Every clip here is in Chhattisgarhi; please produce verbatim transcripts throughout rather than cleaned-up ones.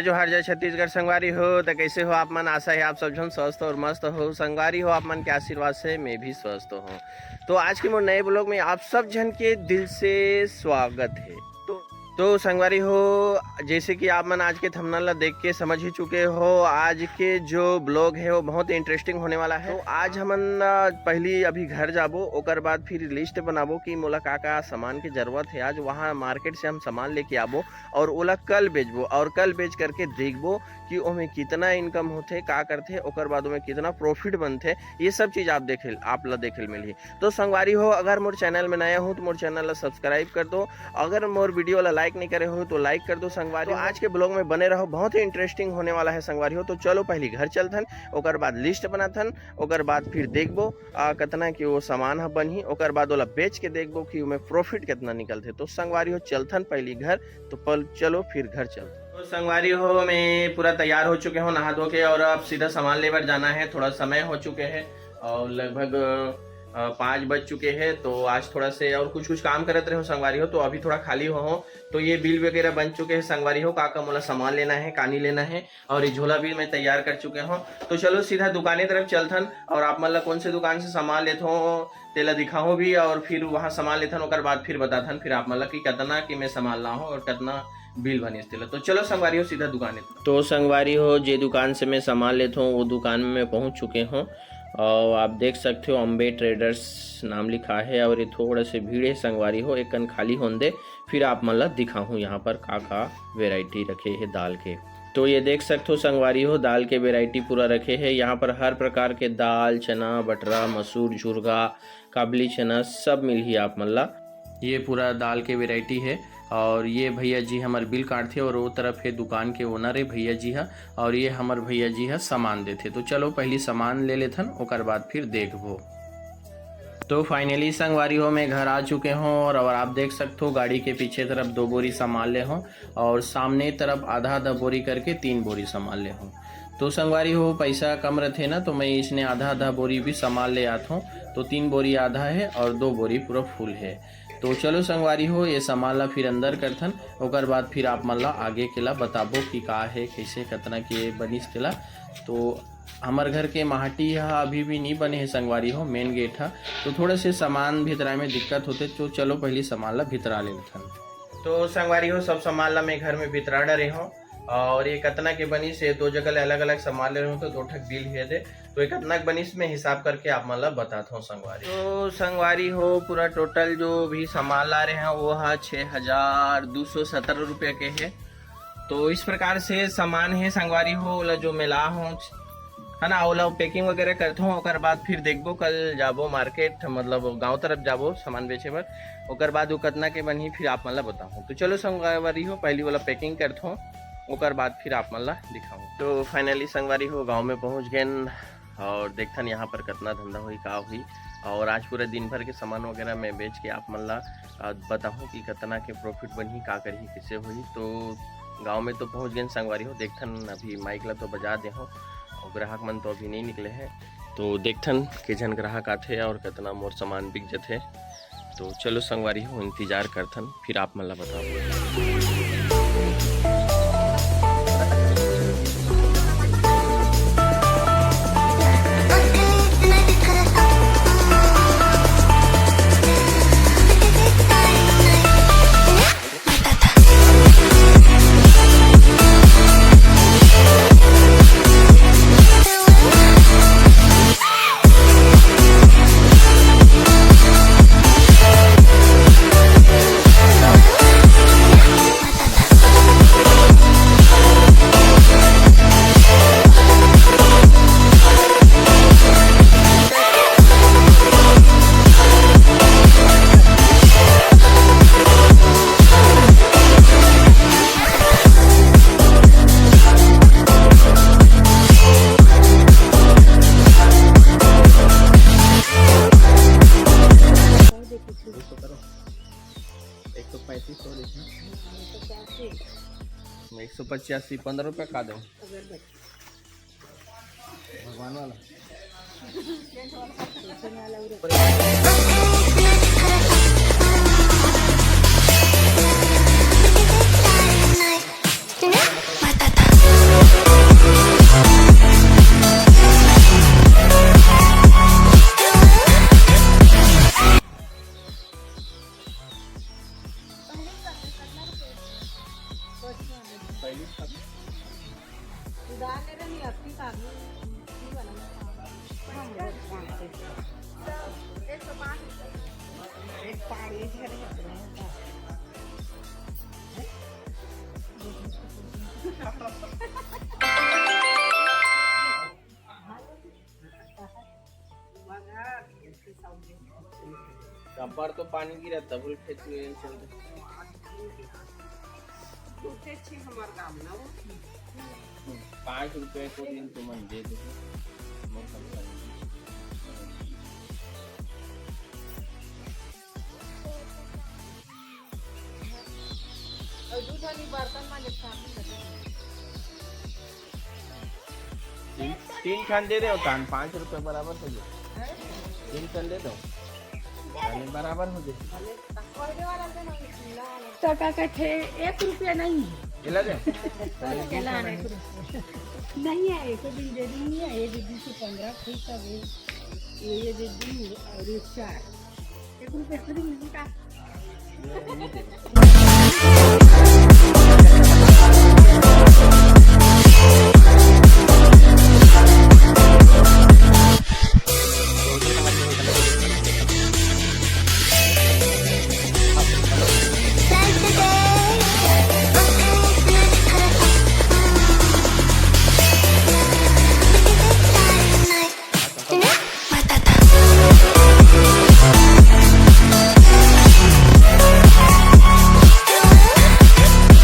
जोहार, जय छत्तीसगढ़ संगवारी हो। तो कैसे हो आप मन? आशा है आप सब झन स्वस्थ और मस्त हो। संगवारी हो, आप मन के आशीर्वाद से मैं भी स्वस्थ हूँ। तो आज के मोर नए ब्लॉग में आप सब झन के दिल से स्वागत है। तो तो संगवारी हो, जैसे कि आप मन आज के थंबनेल ला देख के समझ ही चुके हो, आज के जो ब्लॉग है वो बहुत इंटरेस्टिंग होने वाला है। तो आज हमन, आ, पहली अभी घर जाबो, ओकर बाद फिर लिस्ट बनाबो कि मोला का का सामान के जरूरत है। आज वहाँ मार्केट से हम सामान लेके आबो और ओला कल बेचबो और कल बेच करके देखबो कि ओमे कितना इनकम होथे, का करथे, ओकर बाद ओमे कितना प्रॉफिट बनथे, ये सब चीज़ आप देखे, आप ला देखे ल मिलही। तो संगवारी हो, अगर मोर चैनल में नया हो तो मोर चैनल ला सब्सक्राइब कर दो। अगर मोर वीडियो ला लाइक नहीं करे हो तो लाइक कर दो संगवारी तो हो। आज के ब्लॉग में बने रहो, बहुत ही इंटरेस्टिंग होने वाला है संगवारी हो। तो चलो पहली घर चलथन, ओकर बाद लिस्ट बनाथन, ओकर बाद फिर देखबो आ, कतना के वो सामान ह बनही, ओकर बाद ओला बेच के देखबो कि ओमे प्रॉफिट कितना निकलथे। तो संगवारी हो, चलथन पहली घर, तो पल चलो फिर घर चलथन। तो संगवारी हो, मैं पूरा तैयार हो चुके हूँ नहा धो के, और अब सीधा सामान लेबर जाना है। थोड़ा समय हो चुके है और लगभग, अ, पाँच बज चुके हैं। तो आज थोड़ा से और कुछ कुछ काम करत रहे हो संगवारी हो, तो अभी थोड़ा खाली हो, हो। तो ये बिल वगैरह बन चुके हैं संगवारी हो, का का मोला सामान लेना है, का नहीं लेना है, और ये झोला भी मैं तैयार कर चुके हूँ। तो चलो सीधा दुकाने तरफ चलथन और आप मन ला कौन से दुकान से सामान लेथो तेला दिखाहूँ भी, और फिर वहाँ सामान लेथन, ओकर बाद फिर बताथन फिर आप मन ला कि कितना कि मैं सामान लाहूँ और कितना बिल बनिस तेला। तो चलो संगवारी हो, सीधा दुकाने तरफ। तो संगवारी हो, जे दुकान से मैं सामान लेथो वो दुकान में मैं पहुँच चुके हूँ और आप देख सकते हो अम्बे ट्रेडर्स नाम लिखा है और ये थोड़ा से भीड़ है संगवारी हो, एक कन खाली होन दे, फिर आप मन ला दिखाहूँ यहाँ पर का का वेराइटी रखे है दाल के। तो ये देख सकते हो संगवारी हो, दाल के वेराइटी पूरा रखे है यहाँ पर, हर प्रकार के दाल, चना, बटरा, मसूर, झुरगा, काबली चना सब मिलही आप मन ला। ये पूरा दाल के वेराइटी है और ये भैया जी हमर बिल काटथे और वो तरफ है दुकान के ओनर है भैया जी हा, और ये हमर भैया जी हा सामान देथे। तो चलो पहली सामान ले लेथन, ओकर बाद फिर देखबो। तो फाइनली संगवारी हो, मैं घर आ चुके हूँ और, और आप देख सकते हो गाड़ी के पीछे तरफ दो बोरी सामान ले हूँ और सामने तरफ आधा आधा बोरी करके तीन बोरी सामान ले हूँ। तो संगवारी हो, पैसा कम रहते ना, तो मैं इसने आधा आधा बोरी भी सामान ले आत हूँ। तो तीन बोरी आधा है और दो बोरी पूरा फुल है। तो चलो संगवारी हो, ये सामान ला फिर अंदर करथन, ओकर बाद फिर आप मन ला आगे के ला बताबो कि का है, कैसे कतना के बनिस तेला। तो हमर घर के माटी ह अभी भी नहीं बने है संगवारी हो, मेन गेट ह, तो थोड़ा से सामान भितराए में दिक्कत होते। तो चलो पहली सामान ला भितरा लेथन। तो संगवारी हो, सब सामान ला मैं घर में भितरा डरे हूँ और ये कतना के बनिस है, दो जगह ले अलग अलग सामान ले रहे हूँ तो दो ठक बिल है दे। तो ये कतना के बनिस मैं हिसाब करके आप मन ला बताता हूँ संगवारी। तो संगवारी हो, पूरा टोटल जो भी सामान ला रहे हैं वो है छः हजार दो सौ सत्रह रुपये के है। तो इस प्रकार से सामान है संगवारी हो, ओला जो मैं ला हूँ, है ना, ओला पैकिंग वगैरह करता हूँ, ओकर बाद फिर देखबो, कल जाबो मार्केट, मतलब गांव तरफ जाबो सामान बेचे बर, ओकर बाद वो कतना के बनही फिर आप मन ला बताऊँ। तो चलो संगवारी हो, पहली वाला पैकिंग करता हूँ, ओकर बाद फिर आप मन ला दिखाऊँ। तो फाइनली संगवारी हो, गांव में पहुँच गए और देखथन यहाँ पर कतना धंधा हुई, का हुई। और आज पूरे दिन भर के सामान वगैरह मैं बेच के आप मन ला, अ, बताहूँ कि कतना के प्रॉफिट बनही, का करही, किसे होही। तो गांव में तो पहुँच गए संगवारी हो, देखथन अभी माइक ला तो बजा दे हो और ग्राहक मन तो अभी नहीं निकले हैं। तो देखथन के झन ग्राहक आथे और कतना मोर सामान बिक जथे। तो चलो संगवारी हो, इंतजार करथन, फिर आप मन ला बताओ। एक सौ पचासी, पंद्रह रुपया का दो। भगवान वाला। नहीं, आपकी सामने नहीं बना। हम लोग जानते हैं। एक सौ पाँच रुपये। एक पाँच, एक है, कबर तो पानी गिरा, तब खेत में चल रहे। झूठे छे हमर काम ना वो। पाँच रुपये को दिन तुमन दे दो। और दूध वाली बर्तन में जब साबुन लगे। तीन, तीन ठन दे दे, तान पाँच रुपये बराबर हो जाए। तीन ठन दे दो, ताने बराबर हो जाए। तो का कहते, एक रुपया नहीं है। केला दे। केला नहीं, नहीं है, एक दिन दे दूंगी, ये दे दी थी पन्द्रह, फिर सब ये, ये, ये दे दी और ये चार। एक रुपया थोड़ी मिलता।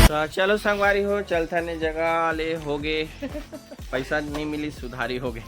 तो चलो संगवारी हो, चलथन ए जगह ले, होगे पैसा नहीं मिली, सुधारी होगे।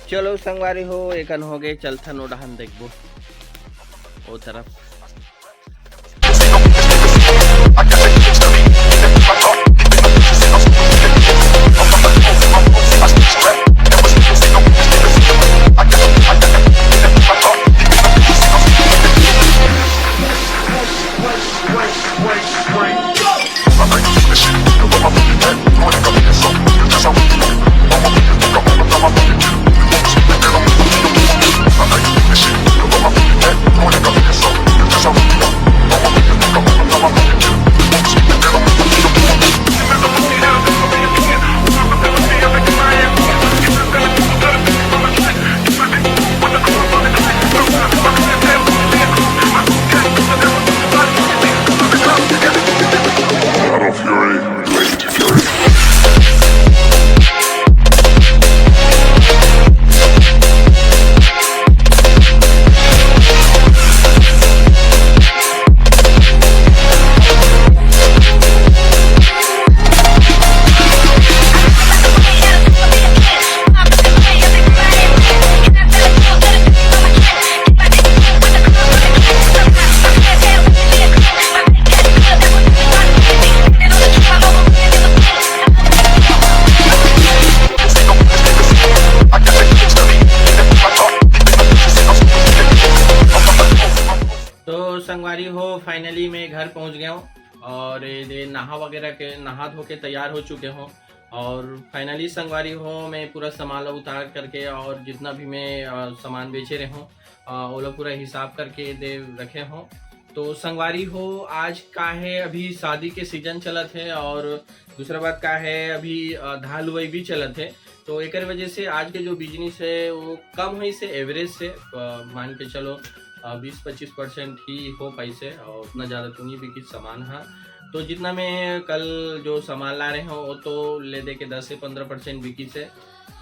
चलो संगवारी हो, एकन होगे, चलथन ओ डहन देखबो ओ तरफ। तो संगवारी हो, finally मैं घर पहुंच गया हूँ और ये दे नहा वगैरह के, नहा धो के तैयार हो चुके हूँ। और finally संगवारी हो, मैं पूरा सामान ला उतार करके और जितना भी मैं, अ, सामान बेचे रहे हूँ, अ, वो लोग पूरा हिसाब करके दे रखे हूँ। तो संगवारी हो, आज का है, अभी शादी के season चलत है और दूसरा बात का है, अभी, अ, धान लुवई भी चलत है। तो एकर वजह से आज के जो business है वो कम है से average से, अ, मान के चलो, अ, बीस पच्चीस percent ही हो पाइसे और उतना ज़्यादा तो नहीं बिकिस सामान हा। तो जितना मैं कल जो सामान ला रहे हो वो तो ले दे के दस से पन्द्रह percent बिकिस है।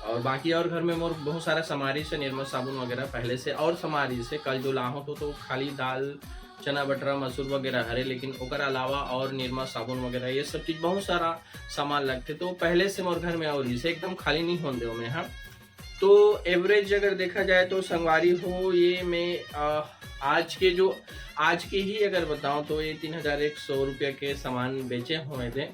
और बाकी और घर में मोर बहुत सारा सामान रहिसे, निरमा साबुन वगैरह पहले से और सामान रहिसे, कल जो ला हो तो, तो खाली दाल चना बटरा मसूर वगैरह हरे, लेकिन ओकर अलावा और निरमा साबुन वगैरह ये सब चीज बहुत सारा सामान लगथे। तो पहले से मोर घर में और इसे एकदम खाली नहीं होने देव मैं, हाँ। तो एवरेज अगर देखा जाए तो संगवारी हो, ये मैं अ, आज के जो आज के ही अगर बताऊं तो ये तीन हजार एक सौ रुपया के सामान बेचे हुए थे।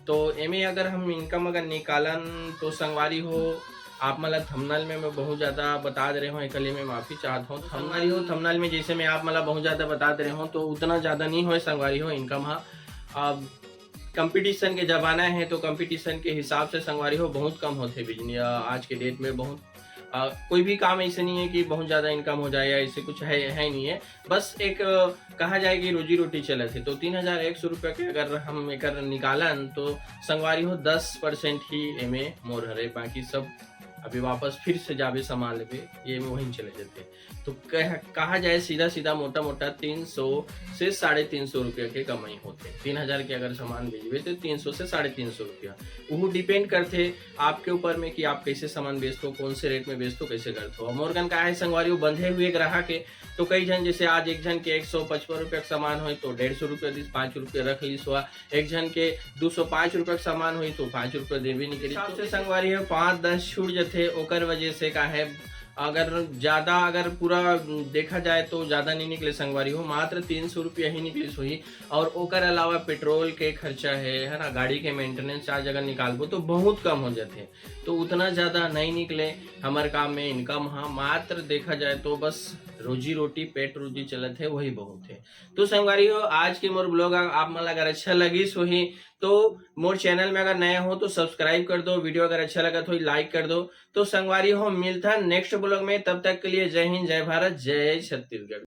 तो एमे अगर हम इनकम अगर निकालन तो संगवारी हो, आप मन ला थंबनेल में मैं बहुत ज्यादा बता दे रहे हूँ, एकले मैं माफी चाहत हूँ। संगवारी हो, थंबनेल में जैसे मैं आप मन ला बहुत ज्यादा बता दे रहे हूँ तो उतना ज्यादा नहीं होए संगवारी हो इनकम। हाँ, अब कंपटीशन के जमाना है तो कंपटीशन के हिसाब से संगवारी हो बहुत कम होते बिजनेस आज के डेट में। बहुत अ, कोई भी काम ऐसे नहीं है कि बहुत ज्यादा इनकम हो जाए या ऐसे कुछ है, है नहीं है। बस एक अ, कहा जाए कि रोजी रोटी चलत है। तो तीन हजार एक सौ रुपया के अगर हम एकर निकालन तो संगवारी हो दस परसेंट ही एमे मोर हरे, बाकी सब अभी वापस फिर से जाबे सामान लेबे, ये में वहीं चले जाते। तो कह, कहा जाए सीधा सीधा मोटा मोटा तीन सौ से साढ़े तीन सौ रुपया के कमाई होते। तीन हजार के अगर सामान बेचबे तो तीन सौ से साढ़े तीन सौ रुपया। वो डिपेंड करते आपके ऊपर में कि आप कैसे सामान बेचते हो, कौन से रेट में बेचते हो, कैसे करते हो। मोर कन का है संगवारी हो, बंधे हुए ग्राहक है, तो कई झन जैसे आज एक झन के एक सौ पचपन रुपया के सामान होए तो डेढ़ सौ रुपया दिस, पाँच रुपया रख लिस हुआ, एक झन के दो सौ पाँच रुपया के सामान होई तो पाँच रुपया देबे नहीं करी। हिसाब से संगवारी हो पाँच दस छूट जथे, ओकर वजह से का है अगर ज्यादा अगर पूरा देखा जाए तो ज्यादा नहीं निकले संगवारी हो, मात्र तीन सौ रुपया ही निकलिस होही। और ओकर अलावा पेट्रोल के खर्चा है, है ना, गाड़ी के मेंटेनेंस चार्ज अगर निकालबो तो बहुत कम हो जाथे, तो उतना ज्यादा नहीं निकले हमर काम में इनकम। हाँ, मात्र देखा जाए तो बस रोजी रोटी, पेट रोजी चलत है, वही बहुत है। तो संगवारी हो, आज के मोर ब्लॉग आप मन ला अगर अच्छा लगिस होही तो मोर चैनल में अगर नया हो तो सब्सक्राइब कर दो, वीडियो अगर अच्छा लगत हो लाइक कर दो। तो संगवारी हो, मिलता नेक्स्ट ब्लॉग में, तब तक के लिए जय हिंद, जय भारत, जय छत्तीसगढ़।